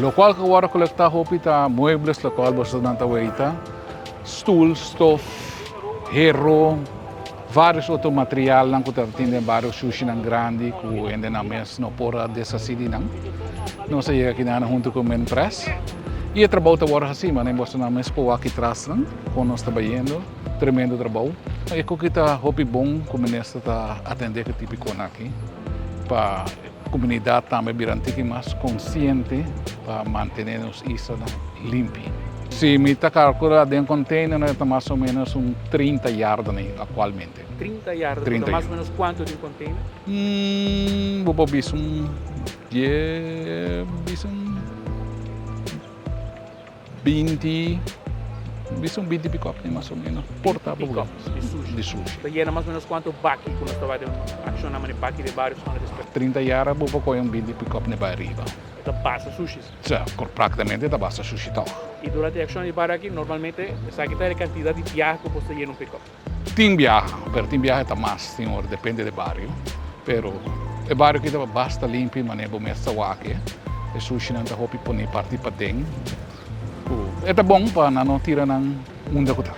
Locual cu worde colecta hopi ta muebles locual boso nan ta weita, stoel, stof, hero, varios otro materialnan cu ta tin den bario shushinan grandi cu hendenan mes no por a deshaci di nan. Nos a yega akinan hunto cu Menpres y e trabou ta worde haci, manera boso nan mes por wak aki trasnan con nos ta bayendo, tremendo trabou. E cuki ta hopi bon cu minister ta atende cu tipiconan aki pa. Comunidad tambe bira un tiki mas consciente pa mantene nos islanan limpi. Si mi ta calcula den container nan ta mas o menos un 30 yarda ni actualmente. 30 yarda, 30 ta mas o menos cuanto den container? Bo por bisa un die, bisa un 20, bisa un 20 pick-up mas o menos. Por ta 20 pick-ups di sushi. Di sushi. Ta yena mas o menos cuanto baki cu nos ta bai den acciona mane baki di bario zona di spera? 30 yara bo por coge un 20 pick-up ne bai ariba. E ta basta sushi. Sa, practicamente ta basta sushi toch. Y durante e accion di bario aki normalmente esaki ta e cantidad di biaha cu bo ta yena un pick-up? Tin biaha, pero tin biaha ta mas, tin ora depende di bario. Pero e bario aki ta basta limpi manera bo mes ta wak e. E sushinan ta hopi pone parti paden. Ku e ta bon pa nan no tira nan unda ku ta.